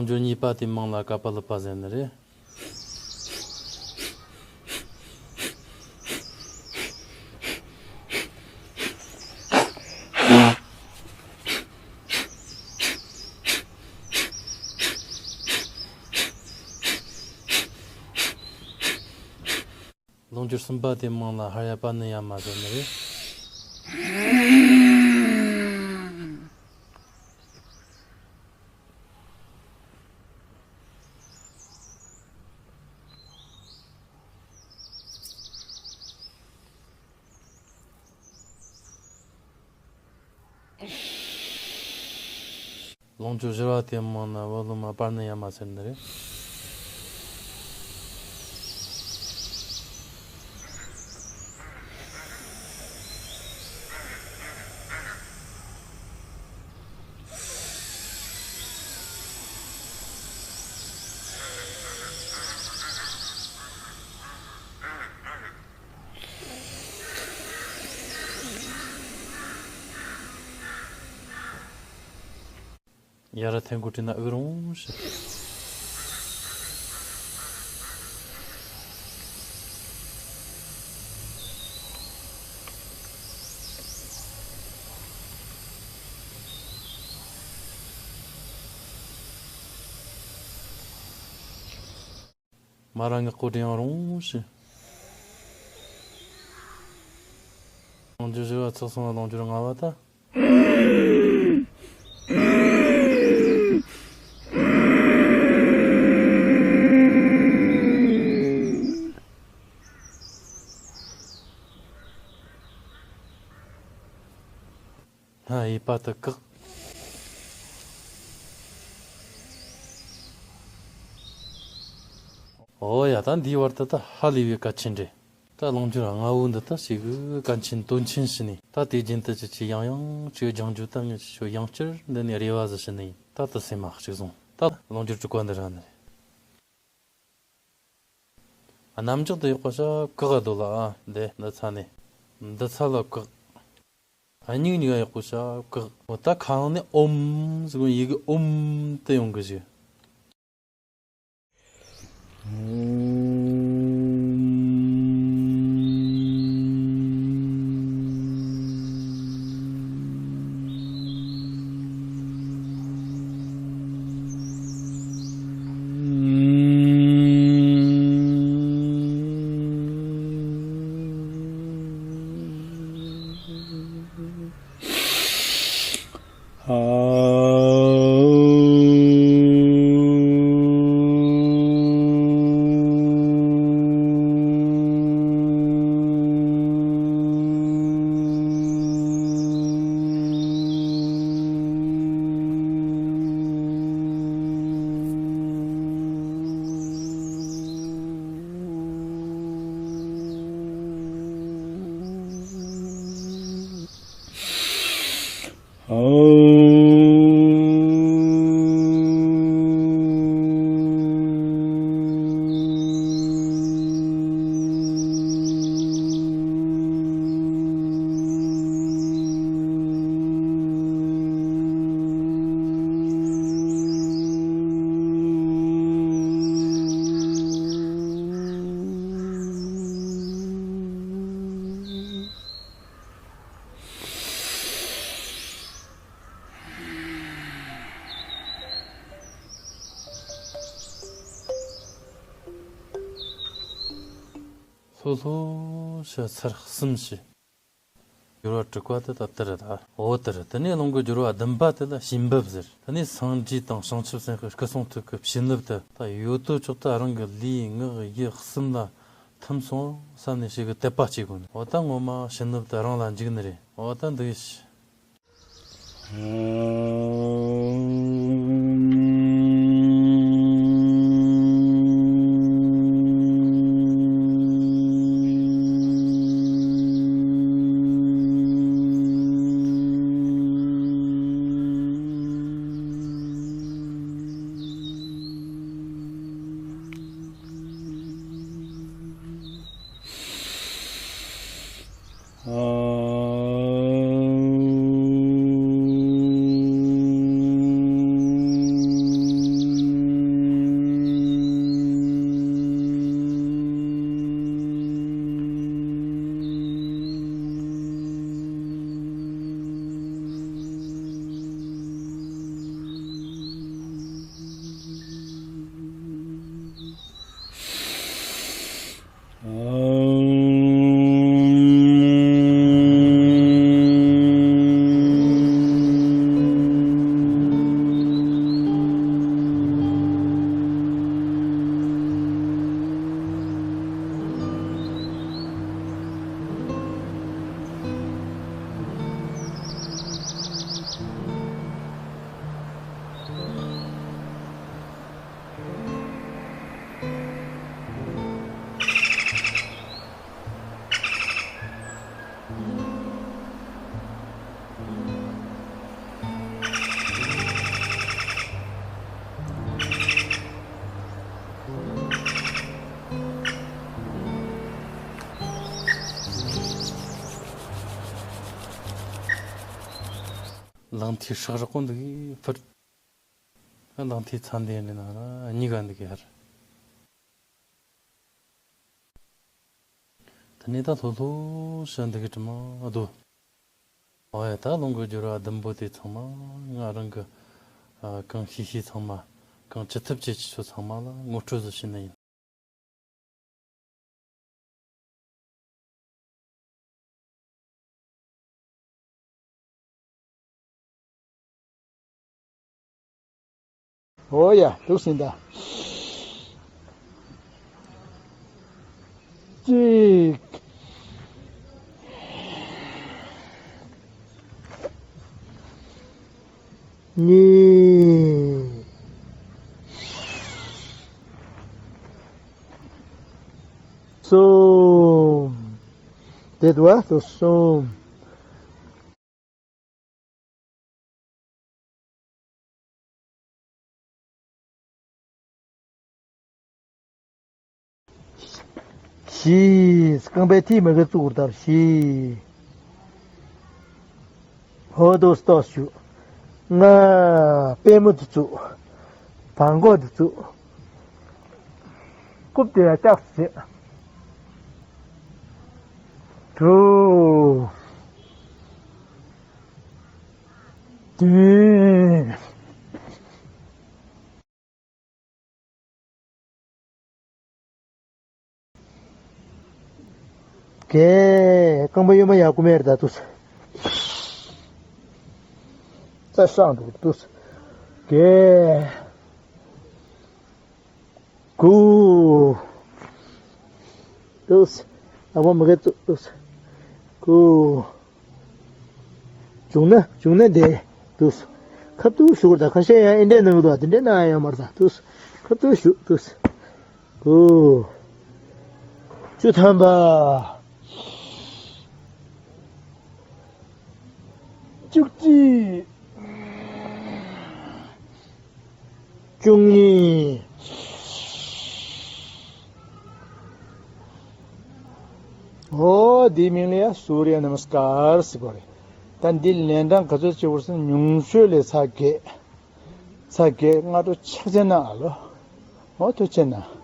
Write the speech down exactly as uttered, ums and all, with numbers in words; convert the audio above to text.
འཇུག་གཉིས་པ་དེའི་མིང་ལ་ཀ་པ་ལི་པ་ཟེར་ནི་རེད། ལོངས་སྤྱོད་གསུམ་པ་དེའི་མིང་ལ་ཧ་ར་ཡ་པ་ནི་ཡ་མ་ཟེར་ནི་རེད། ལོངས་སྤྱོད་བཞི་པ་དེའི་མིང་ལ་བོ་ལུ་མ་པར་ནི་ཡ་མ་ཟེར་ནི་རེད། ཡ་ར་ཐེན་གོ་དྲི་ན་ཨུ་རུང་ཞེས། མ་ར་ངག་གོ་དྲི་ཡང་རུང་ཞེས། ལོངས་སྤྱོད་བཞི་པ་ཚོགས་སོང་བ་ལོངས་སྤྱོད་ལྔ་པ་ད། སྣ་ཡི་པ་དུ་བཀག། ཨོ་ཡ། ད་འདིའི་བར་དུ་ད་ཧ་ལས་པའི་གལ་ཆེན་རེད། ད་ལོངས་སྤྱོད་ལྔ་བོ་འདི་ད་ཞིག་གི་གལ་ཆེན་དོན་ཆེན་ཞིག་ནས། ད་དེ་རྒྱུན་དུ་ཅི་ཅི་ཡང་ཡང་ཅི་སྦྱང་རྒྱུ་ད་ངས་ཅི་ཆོ་ཡང་བསྐྱར་འདི་ནས་རེ་བ་ཟིག་ཞུ་ནི་ཡིན། ད་དུ་སེམས་མ་གཅིག་བཟུང་། ད་ལོངས་སྤྱོད་དྲུག་པ་འདི་ར་ནི་རེད། རྣམ་འཇོག་ཏུ་ཡག་པོ་བྱ་བཀག་འདུག་ལ། ཨ་འདི་འདི་ཚ་ནས་འདི་ཚ་ལ་བཀག། ཨ་གཉིས་གཉིས་ཀ་ཡག་པོ་བྱ་བཀག། འོ་ད་ཁ་ནས་ཨོམ་ཟེར་གོ་ཡི་གེ་ཨོམ་དུ་ཡོང་གི་ཞིག། ལྷོད་ལྷོད་བྱས་ཚར་གསུམ་བྱས། སྦྱོར་བ་དྲུག་པ་དེ་ད་དེ་རེད་ད། འོ་དེ་རེད། དེ་ནས་རླུང་གི་སྦྱོར་བ་བདུན་པ་དེ་ལ་བྱིན་འབེབས་ཟེར། དེ་ནས་སངས་རྒྱས་དང་བྱང་ཆུབ་སེམས་དཔའི་སྐུ་གསུང་ཐུགས་ཀྱི་བྱིན་རླབས་དེ་ད་ཡོད་དོ་ཅོག་ཏུ་རང་གི་ལུས་ངག་ཡིད་གསུམ་ལ་ཐིམ་སོང་བསམ་ནས་ཞིག་གི་དད་པ་བྱེད་དགོས་ནི། འོ་ད་ངོ་མ་བྱིན་རླབས་དེ་རང་ལ་འཇུག་ནི་རེད། འོ་ད་འདུག་ཡིན་ཞིག། ལག་མཐིལ་ཧྲག་ཧྲག་པོ་འདུག་གི་ཕུར། ལག་མཐིལ་ཚ་འདི་ནས་ན་ར་གཉིས་ཀ་འདུག་གི་ཧར། དེ་ནས་ད་ལྷོད་ལྷོད་བྱས་འདུག་གི་དྲི་མ་འདུག་ཨོ་ཡ། ད་ལུང་གི་སྦྱོར་བ་བདུན་པོ་དེ་ཚང་མ་ང་རང་གི་ཨ་གང་ཤེས་ཤེས་ཚང་མ། གང་ཅི་ཐུབ་ཅི་ཅི་ཚོ་ཚང་མ་ལ་ངོ་སྤྲོད་བཟོ་བྱེད་ནི་ཡིན། ཨོ་ཡ། འདུག་ཟིན་ད། གཅིག་གཉིས། གསུམ། དེ་དུ་བ་དུ་གསུམ། བཞི། རྐང་པའི་མཐིལ་མ་གི་བཙུགས་དང་བཞི། ཧོ་དོ་སྟོ་ཞུ། ལྔ། པད་མོ་དུ་བཙུགས། བང་གོ་དུ་བཙུགས། རྐུབ་དེ་ལ་ལྕགས་སུ་བྱེད། དྲུག་བདུན། བརྒྱད། རྐང་པ་གཡོན་མ་ཡར་རྐུ་མེར་ད་དུས། རྩ་སྲང་འགྲོ་དུས། བརྒྱད། དགུ། དུས། ཨ་བ་མ་གེ་དུས། དགུ། བྱུང་ན་བྱུང་ན་འདི་དུས། ཁ་ཐུག་ཞུགས་ད་ཁ་ཤས་ཡང་ཨེ་འདྲས་ནང་དུ་དེ་འདྲས་ན་ཡང་མར་ད་དུས། ཁ་ཐུག་ཞུགས་དུས། དགུ། བཅུ་ཐམ་པ། བཅུ་གཅིག་བཅུ་གཉིས། ཨོ་འདིའི་མིང་ལ་ཡ་སུ་རི་ཡ་ན་མ་སྐར་ཟེར་གོ་རེད། ད་འདི་ལན་གྲངས་ག་ཚོད་བྱེད་དགོས་ཟེར་ན་ཉུང་ཤོས་ལས་ཚར་བརྒྱད། ཚར་བརྒྱད་སྔ་དྲོ་ཕྱག་ཆེན་གནང་ཨ་ལོ། ཨོ་ཐུགས་ཆེ་གནང་།